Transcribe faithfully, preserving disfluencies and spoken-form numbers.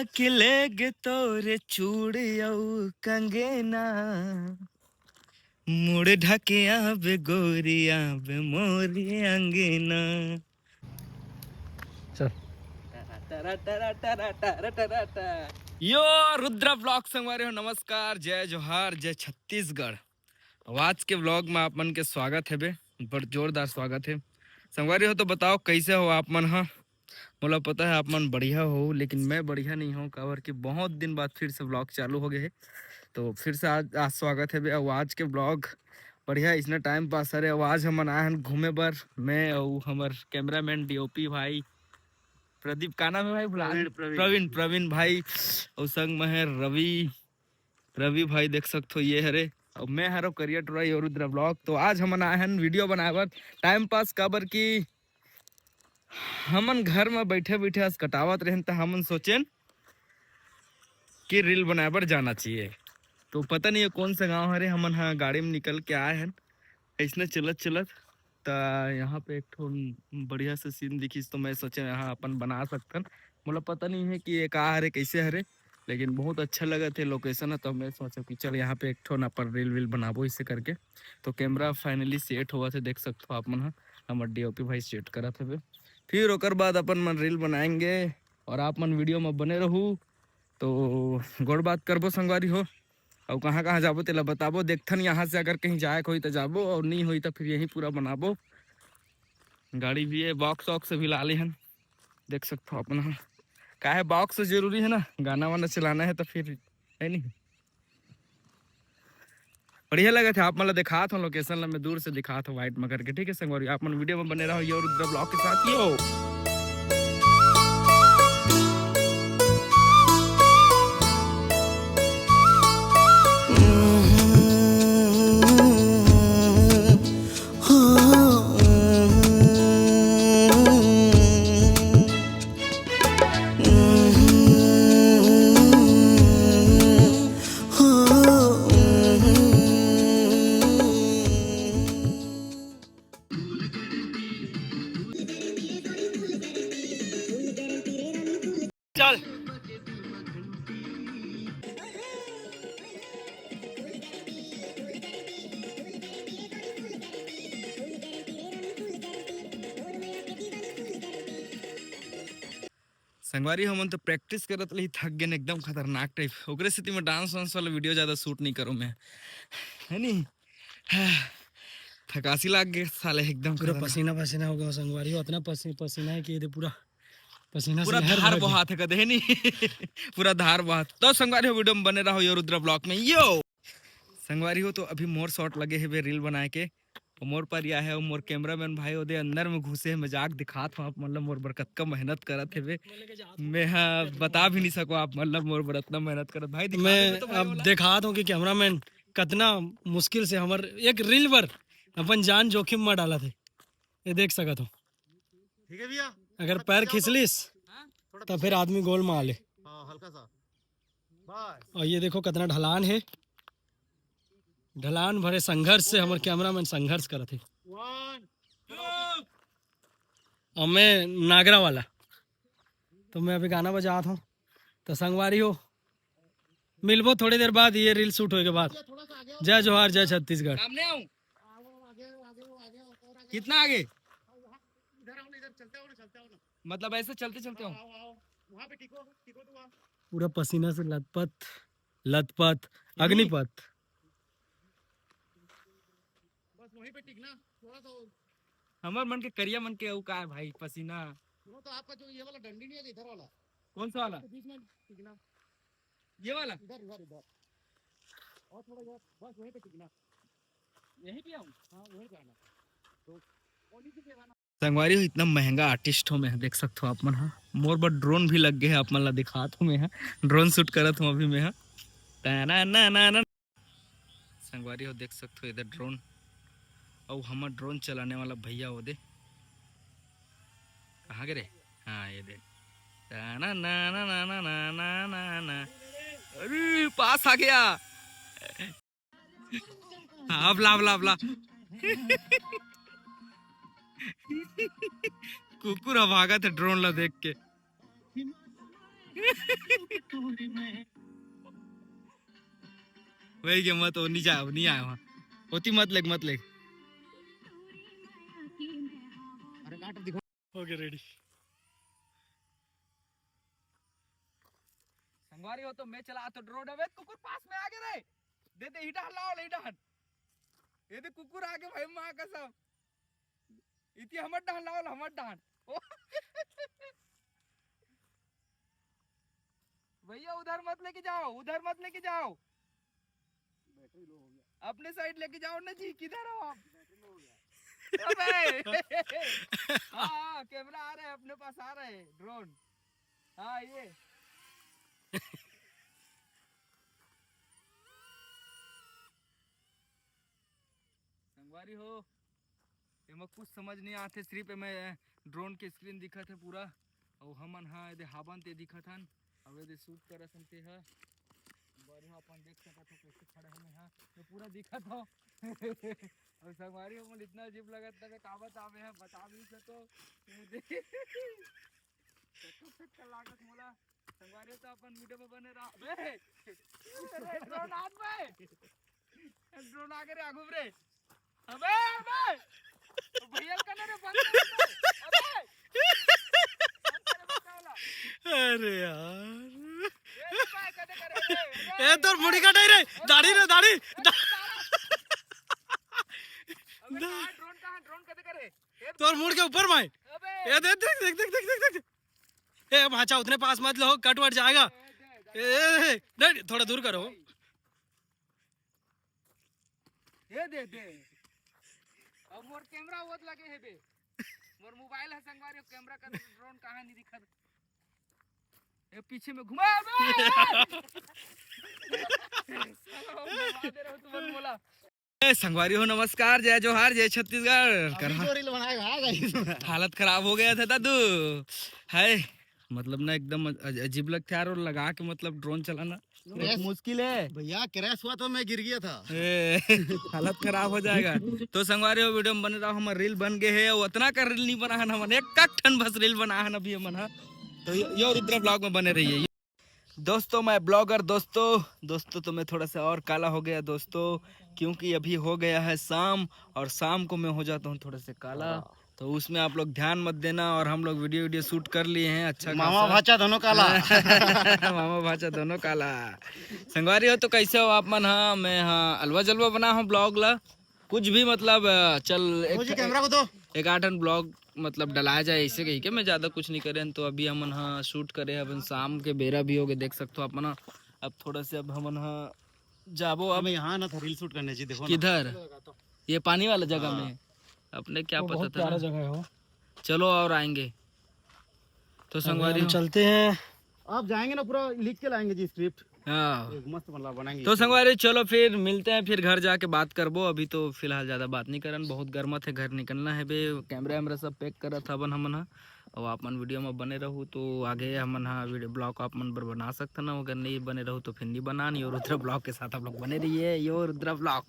के लेगे तोरे चूड़ी अउ कंगना, मुड़ ढके आबे गोरी आबे मोरे अंगना। चल। यो रुद्रा ब्लॉग संगवारी हो, नमस्कार, जय जोहार, जय छत्तीसगढ़। अउ आज के ब्लॉग में आप मन के स्वागत हे बे, बड़ जोरदार स्वागत हे। संगवारी हो, तो बताओ कैसे हो आप मन ह? मोला पता है आप मन बढ़िया हो, लेकिन मैं बढ़िया नहीं हूँ, काबर कि बहुत दिन बाद फिर से ब्लॉग चालू हो गए है। तो फिर से आज, आज स्वागत है बे। अउ आज के ब्लॉग बढ़िया, इसने टाइम पास। अरे, अउ आज हमन आए हन घूमे बर, मैं अउ हमर कैमरामैन डीओपी भाई प्रदीप, का नाम है भाई? भुला प्रवीण, प्रवीण। प्रवीण, प्रवीण भाई, अउ संग में है रवि, रवि भाई देख सकथो ये हरे, अउ मैं हरो करिया टुरा, यो रुद्रा ब्लॉग। तो आज हमन आए हन वीडियो बनाए बर, टाइम पास, काबर कि हमन घर में बैठे बैठे अस कटावत रहेन, त हमन सोचेन कि रील बनाए बर जाना चाहिए। तो पता नहीं ये कौन सा गांव हरे, हमन हा गाड़ी में निकल के आए हन, ऐसने चलत चलत, त यहाँ पे एक ठो बढ़िया से सीन दिखिस, तो मैं सोचे यहाँ अपन बना सकथन। मोला पता नहीं है कि ये का हरे, कैसे हरे, लेकिन बहुत अच्छा लगत हे लोकेशन ह, तो मैं सोचे कि चल यहाँ पे एक ठो न अपन रील वील बनाबो इसे करके। तो कैमरा फाइनली सेट होवत हे, देख सकथो आप मन ह, हमर डीओपी भाई सेट करत हवे। फिर ओकर बाद अपन मन रील बनाएंगे और आप मन वीडियो में बने रहू। तो गोड़ बात करबो संगवारी हो, अउ कहाँ कहाँ जाबो तेला बताबो। देखथन यहाँ से अगर कहीं जाए के होई त जाबो, अउ नहीं होई त फिर यहीं पूरा बनाबो। गाड़ी भी है, बॉक्स वॉक्स भी ला ले हन, देख सकथो अपन ह। काहे बॉक्स जरूरी है ना, गाना वाना चलाना है तो फिर है नहीं। बढ़िया लगत हे, आप मन ला दिखात हूँ, लोकेशन ला मैं दूर से दिखात हूँ वाइड में करके, ठीक है संगवारी, आप मन वीडियो में बने रहो यो रुद्र ब्लॉग के साथ। यो चल। संगवारी हो, हमन तो प्रैक्टिस करत ले ही थक गेन, एकदम खतरनाक टाइप। ओकरे सेती मैं डांस वांस वाला वीडियो ज्यादा शूट नहीं करूँ मैं, है नी? थकासी लाग गे साले, एकदम पूरा खतरनाक। पसीना पसीना हो गया संगवारी हो, इतना पसी-, पसीना है कि ये दे पूरा पसीना पूरा से लहर धार बहा बहात है कदे, है नी? पूरा धार बहात। तो संगवारी हो, वीडियो में बने रहो यो रुद्रा ब्लॉग में। यो संगवारी हो, तो अभी मोर शॉट लगे हे बे रील बनाए के, अउ मोर पर या है, अउ मोर कैमरामैन भाई ओदे अंदर में घुसे हे, मजाक दिखात हूँ आप, मतलब मोर बर कतका मेहनत करत हे बे। मैं हा बता भी नहीं सको आप, मतलब मोर बर इतना मेहनत करत भाई, दिखा मैं देबे तो भाई अब वाला। दिखात हूँ कि कैमरामैन कतना मुश्किल से हमर एक रील बर अपन जान जोखिम में डालत हे, ये देख सकत हो। ठीक है भैया। अगर पैर खिसलिस, हाँ? तो फिर आदमी गोल मार ले। हाँ, हल्का सा। बस। और ये देखो कितना ढलान है, ढलान भरे संघर्ष से हमर कैमरामैन संघर्ष करत हे। One, two। और मैं नागरा वाला, तो मैं अभी गाना बजात हूँ। तो संगवारी हो, मिलबो थोड़ी देर बाद, ये रील शूट होए के बाद। जय जोहार, जय छत्तीसगढ़। सामने आऊं? कितना आगे? इधर आओ ना, इधर चलते हो ना, चलते हो ना। मतलब ऐसे चलते चलते हो? आओ, आओ, वहाँ पे टिको, टिको तो वहाँ। पूरा पसीना से लथपथ, लथपथ, अग्निपथ। बस वहीं पे टिकना, थोड़ा सा और। हमर मन के करिया मन के अउ का है भाई, पसीना। सुनो तो, आपका जो ये वाला डंडी नहीं है, इधर वाला, कौन सा वाला? इसके बीच में टिकना। ये वाला? इधर, इधर, इधर। और थोड़ा इधर, बस वहीं पे टिकना। यहीं पे आऊँ? हाँ, वहीं पे आना। तो, और नीचे से आना। संगवारी हो, इतना महंगा आर्टिस्ट हो मैं, देख सकते हो आप मन हा। मोर बर ड्रोन भी लग गए है, आप मन ला दिखात हूँ मैं हा। ड्रोन शूट करत हूँ अभी मैं हा। ता ना ना ना ना। संगवारी हो, देख सकते हो इधर ड्रोन, अउ हमर ड्रोन चलाने वाला भैया ओदे। कहाँ गे रे? हाँ, ये दे। ता ना ना ना ना ना ना ना ना ना। अरे, पास आ गया। हाँ, अब ला, अब ला, अब ला। कुकुर ह भागत हे ड्रोन ला देख के। वही के मत, वो नहीं जा, नहीं आया वहाँ। होती मत लेग, मत लेग। ओके, रेडी। संगवारी हो तो मैं चला तो ड्रोन। अबे कुकुर पास में आ गए रे। दे दे, इधर लाओ, इधर। ये दे कुकुर आगे भाई, माँ कसम। इति हमर डहान लाओ, हमर डहान। ओ। भैया उधर मत लेके जाओ, उधर मत लेके जाओ। अपने साइड लेके जाओ ना जी, किधर हो आप? अबे। हाँ, हाँ, कैमरा आ रहा है, अपने पास आ रहा है ड्रोन। हाँ, ये। संगवारी हो, एमा कुछ समझ नहीं आथे, सिर्फ एमे ड्रोन के स्क्रीन दिखत हे पूरा, अउ हमन हा एदे हावन ते दिखत हन, अउ एदे शूट करत हन ते ह। संगवारी हो, अपन देख सकत हो कैसे खड़े हन, हा ये पूरा दिखत हो। अउ संगवारी हो, मोला इतना अजीब लगत हे, का बतावे, हा बता भी सको। चक्कर चक्कर लागत मोला। संगवारी हो, तो अपन वीडियो में बने रहो। अबे, अरे ड्रोन हाथ में। ड्रोन आगे रे, आगू रे। अबे, अबे। भैया कने रे, बंद कर दे। अबे। बंद कर, बंद कर ला। अरे यार। ए, रे भाई, कदे करे रे? ए, तोर मुड़ी कटाई रे, दाढ़ी रे, दाढ़ी। अबे, कहाँ ड्रोन, कहाँ ड्रोन कदे करे? ए, तोर मुड़ के ऊपर भाई। अबे। ए, देख, देख। ए, भाचा, उतने पास मत लो, कट वट जाएगा। ए, ए, ए, नहीं, थोड़ा दूर करो। ये दे दे। अब मोर कैमरा ओत लगे हे बे। मोर मोबाइल है संगवारी, कैमरा का ड्रोन कहाँ नहीं दिखत। ये पीछे में घुमा बे। साला, घुमा दे रहो तुम बोला। ए, संगवारी हो, नमस्कार, जय जोहार, जय छत्तीसगढ़। अभी करहा जो रील बनाएगा, आ गई। हालत खराब हो गया था दादू। हाय, मतलब ना एकदम अज-, अजीब लगता है यार, और लगा के मतलब ड्रोन चलाना बहुत क्रैश। मुश्किल है। भैया, क्रैश हुआ तो मैं गिर गया था। ए, हालत खराब हो जाएगा। तो संगवारी हो, वीडियो में बने रहो, हमर रील बन गए है, वो उतना का रील नहीं बना है ना, हमन एक कक ठन बस रील बना है ना अभी हमन हा। तो यो, यो रुद्र ब्लॉग में बने रहिए। दोस्तों, मैं ब्लॉगर दोस्तों, दोस्तों तो मैं थोड़ा सा और काला हो गया दोस्तों, क्योंकि अभी हो गया है शाम और शाम को मैं हो जाता हूँ थोड़ा सा काला। हाँ। तो उसमें आप लोग ध्यान मत देना, और हम लोग वीडियो वीडियो शूट कर लिए हैं अच्छा मामा खासा। भाचा दोनों काला। मामा भाचा दोनों काला। संगवारी हो तो कैसे हो आप मन? हाँ, मैं हाँ अलवा जलवा बना हूँ ब्लॉग ला, कुछ भी मतलब अ, चल एक, जी कैमरा को दो। एक आठ ठन ब्लॉग मतलब डलाया जाए ऐसे कही के, मैं ज्यादा कुछ नहीं करे। तो अभी हमन हा शूट करे हवन शाम के बेरा भी हो गए, देख सकते हो अपन हा। अब थोड़ा से अब हमन हा जाबो अब। हमें यहाँ ना था रील शूट करने जी, देखो ना। किधर? ये पानी वाला जगह हाँ। में। अपने क्या वो पता बहुत था प्यारा ना। जगह है वो। चलो और आएंगे। तो अभी संगवारी हम हो। चलते हैं। आप जाएंगे ना, पूरा लिख के लाएंगे जी स्क्रिप्ट। हाँ। एक मस्त मतलब बनाएंगे तो इसको। संगवारी, चलो फिर मिलते हैं, फिर घर जाके बात करबो। अभी तो फिलहाल ज्यादा बात नहीं करन, बहुत गर्मत है, घर निकलना है बे। कैमरा वैमरा सब पैक करत हवन हमन हा। और आप मन वीडियो में बने रहू तो आगे हमन हा वीडियो ब्लॉग आप मन बर बना सकते ना, अगर नहीं बने रहू तो फिर नहीं बनान। यो रुद्रा ब्लॉग के साथ आप लोग बने रहिए, यो रुद्रा ब्लॉग।